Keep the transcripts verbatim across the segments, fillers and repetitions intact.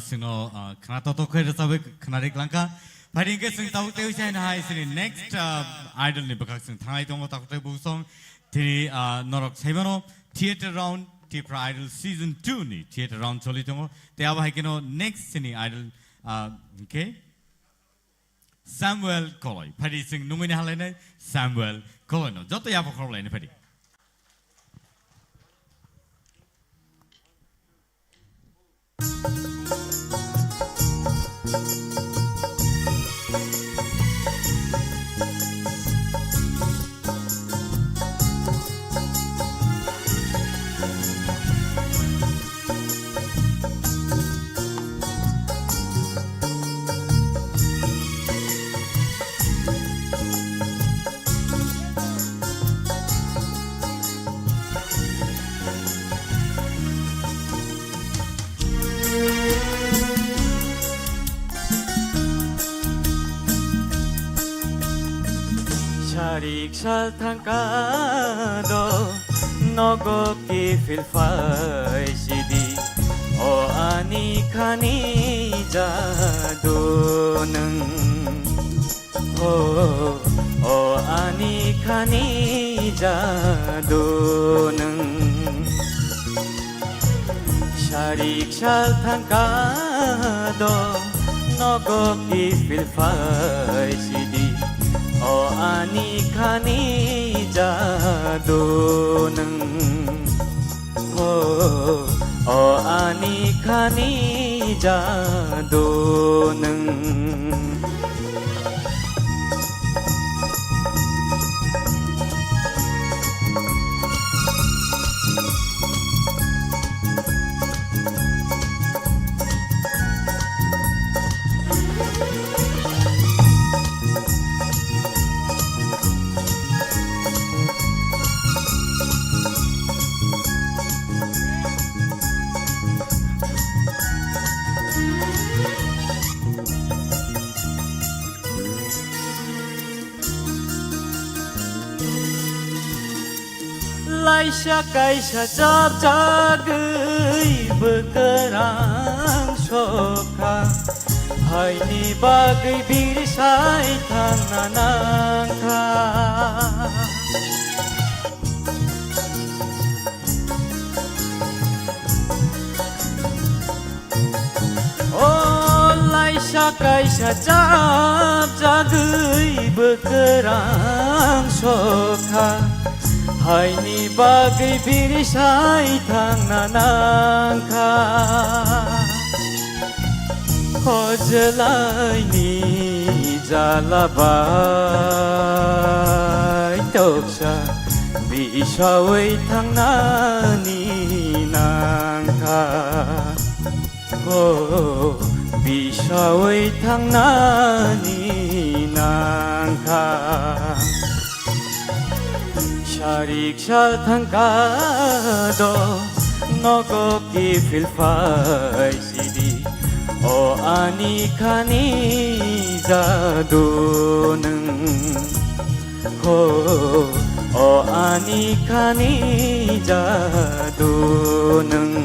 Sino, ah, khna totok khe rwchabwi khna rik langkha. Phai hwnkhe chwng tabuk tei uisa hino hai sini next, ah, idol ni bwkhak chwng thanglai tongo, tabuk tei bukhuksong. Tini, ah, norok saimano theater round, Tipra Idol season two ni theater round choli tongo. Tei abo hai kheno next sini idol, ah, hwnkhe Samuel Koloi. Phai di chwng nungwi ni halainai Samuel Koloi no. Joto yapha khorok lainai phai di. Sarik sal thangka do nogo kiphil phai sidi, o ani khani jadu nwng. O, o ani khani jadu nwng. Sarik sal thangka do nogo kiphil phai sidi. O ani khani jadu nwng. O, o ani khani jadu nwng. Laisa kaisa chapjagwi bwkarang sokha, haini bagwi birsai thangna nangkha. O laisa kaisa chapjagwi bwkarang sokha, haini bagwi birsai thangna nangkha. Khojlaini jala bai toksa bisawi thangnani nangkha. O bisawi thangnani nangkha. Sarik sal thangka do nogo kiphil phai sidi, o ani khani jadu nwng. Ho, o ani khani jadu nwng.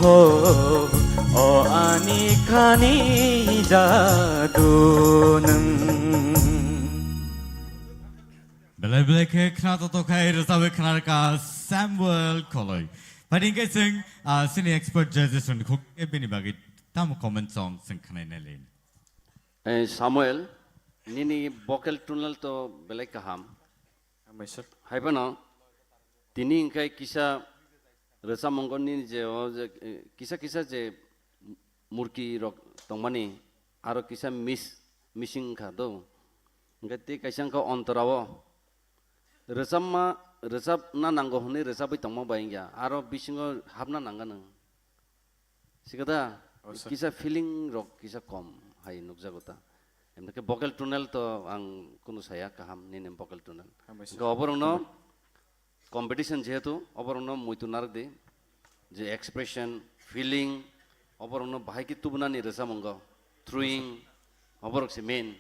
Ho, o ani khani jadu nwng. Belai belai khe khna totok khai rwchabwi khna rwkha Samuel Koloi. Phai di hwnkhe chwng, ah, sini expert judges rokni khukhe bini bagwi tamo comment song chwng khnaina le. Eh, Samuel, nini vocal tunnel to belai kaham. Hambai sir. Hai phano, tini hwnkhe kisa rwchapmung nini je o je, eh, kisa kisa je murki rok tongmani, aro kisa miss, missing wngkha do. Hwnkhe tei kaisa wngkha ontorao rwchapma, rwchapna nango hwnwi rwchapwi tongma bai wngya, aro bisingo hapna nangya nwng. Sikada, oh, sir, kisa feeling rok kisa kom hai nukjago ta. Emnike vocal tunnel to ang kunu saya kaham nini vocal tunnel. Hambai sir. Hwnkhe oborokno competition jehetu, oborokno muitu narwk di, je expression, feeling, oborokno bahai khe tubunani rwchapmungo, throwing, oborok se main.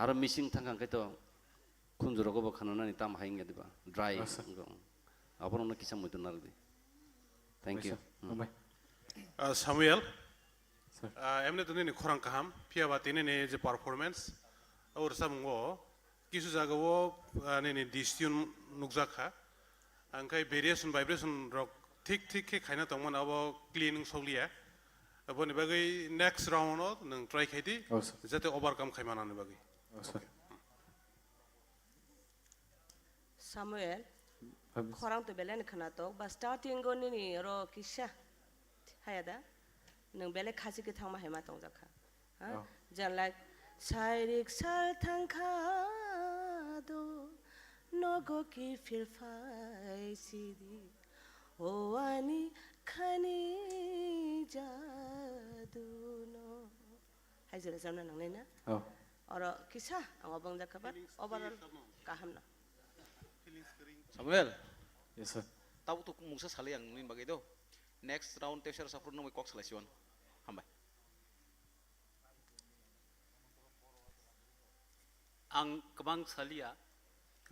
Aro missing thangkha hwnkhe to khunjurogo bo khananani tam hai wngya diba, dry, oh, sir, wngkha. Oborokno kisa muitu narwk di. Thank you. Hambai sir. Hmm. Hambai. Ah, Samuel, ah, emni to nini khorang kaham, phiya ba tini ni je performance, o rwchapmung o kisu jaga o, ah, nini decision nukjak kha. Ang khai variation, vibration rok thik thik khe khaina tongmani abo clean wng sokliya. Aboni bagwi next round o nwng try khai di, jate overcome khai manani bagwi. Samuel, khorang to belai ni khwnatok, ba starting o nini oro kisa haya da, nwng belai khasi khe thangma hai ma tongjak kha. Ha? Jan like, sairik sal thang kha do, nogo ki phil phai si di, o ani khani jadu no. Hai jora jamna nangnai na? Oh. Oro kisa ang obong jakha ba overall kaham no. Samuel. Yes, sir. Tabuk to mungsa salai ang nini bagwi do. Next round tei sero saphuru nungwi kok salai siwan. Hambai. Ang kwbang saliya.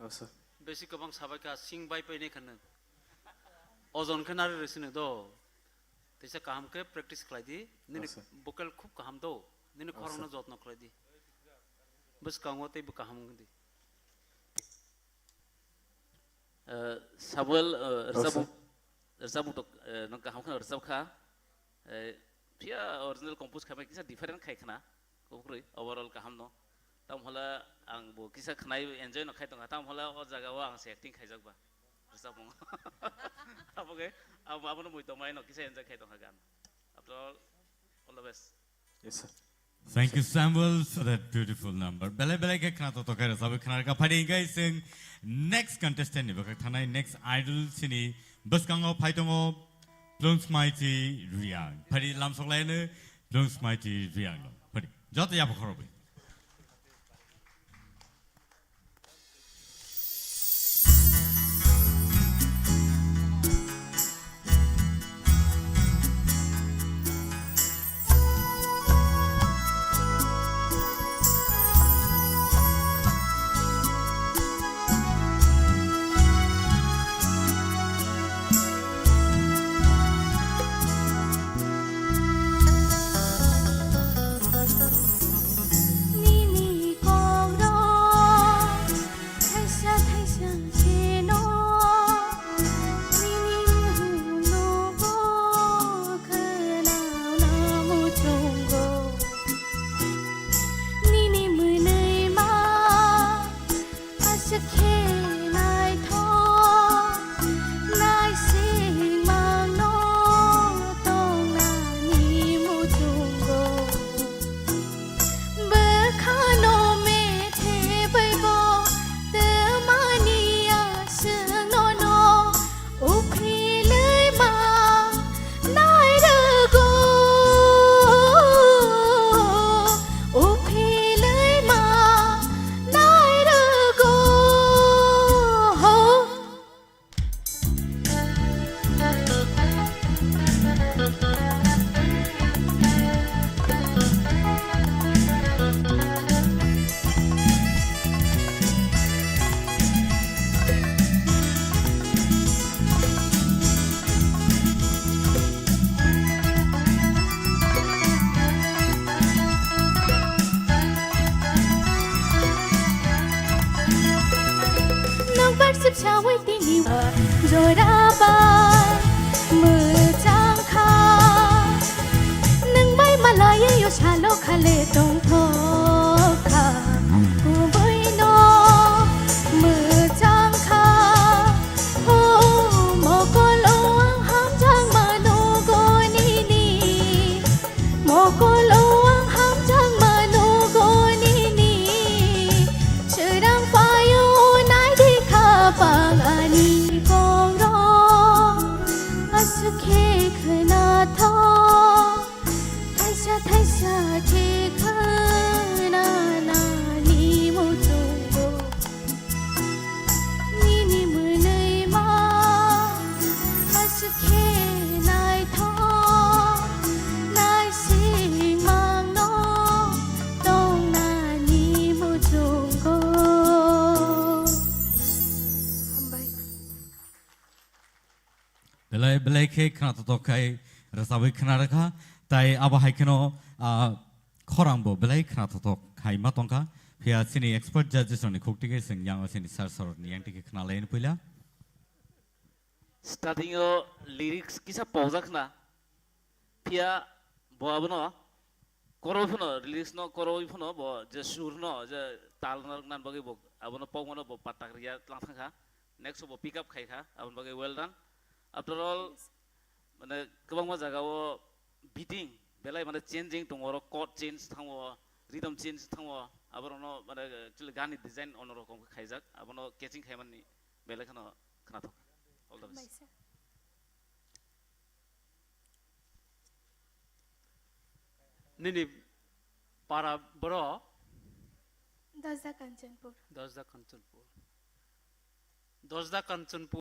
Oh, sir. Besi kwbang sabai kha sing bai painai kha nwng. Ojon khe nari rwsino do. Teisa kaham khe practice khlai di. Nini vocal khub kaham do. Nini khorokno jotno khlai di. Bwskango teibo kaham wng di. Eh, Samuel, eh, rwchapmung, rwchapmung to, eh, nwng kaham kheno rwchap kha. Eh, phiya original compose khaimai kisa different khai khna. Kukrwi, overall kaham no. Tam hola ang bo kisa khnai enjoy no khai tongkha. Tam hola o jaga o ang se acting khaijak ba. Rwchapmung. Abo khe, abo, abono mui tongmai no kisa enjoy khai tongkha gan. After all, all the best. Yes, sir. Thank you, Samuel, for that beautiful number. Belai belai khe khna to tokai rwchapwi khna rwkha. Phaidi hwnkhe chwng next contestant ni bwkhak thanai, next idol chini bwskango phai tongo Plungsmaiti Riang. Phaidi lamsok laino Plungsmaiti Riang no. Phaidi joto yapha khorobwi. Nini kok rok thaisa thaisa kheno, nini muhung nogo khwnana muchungo. Nini mwnwi ma aswk khe naithok, naising mangno tongnani muchungo. Bwkhano methe baibo twmani aswk nono uphilwi ma nairwgo, uphilwi ma nairwgo. Nokbar sipsa wai tini wa jora bai mwchang kha. Nwng bai malai yo salo khale tongthok kha. Kubui no mwchang kha. Ho mokol o ang hamjak mano go nini. Mokol o ang hamjakma nugo nini, swrang phaio naidi khapang ani kok rok. Aswk khe khwnathok, thaisa thaisa khe khwnanani muchungo. Nini mwnwi ma aswk khe naithok, naising mangno tongnani muchungo. Hambai. Belai, belai khe khwnathok khai Rwchabwi khna rwkha, tai abo hai kheno, ah, khorang bo belai khna thothok khai ma tongkha. Phiya chini expert judges rokni khuk tike chwng yang chini sir sorokni yang tike khna lai puila. Starting o lyrics kisa pokjak khna. Phiya bo abono koro phano, lyrics no koro phano bo je sur no je tal no nan bagwi bo abono pokmano bo patak riya tlang thangkha. Next bo pick up khai kha, aboni bagwi well done. After all, mane kwbangma jaga o beating belai mane changing tongo, oro chord change thango, rhythm change thango, aborokno mane actually gani design ono rokom khe khaijak, abono catching khaimani belai kheno khnathok. All the best. Hambaisa. Nini para boro? Dosda Kanchanpur. Dosda Kanchanpur. Dosda Kanchanpur.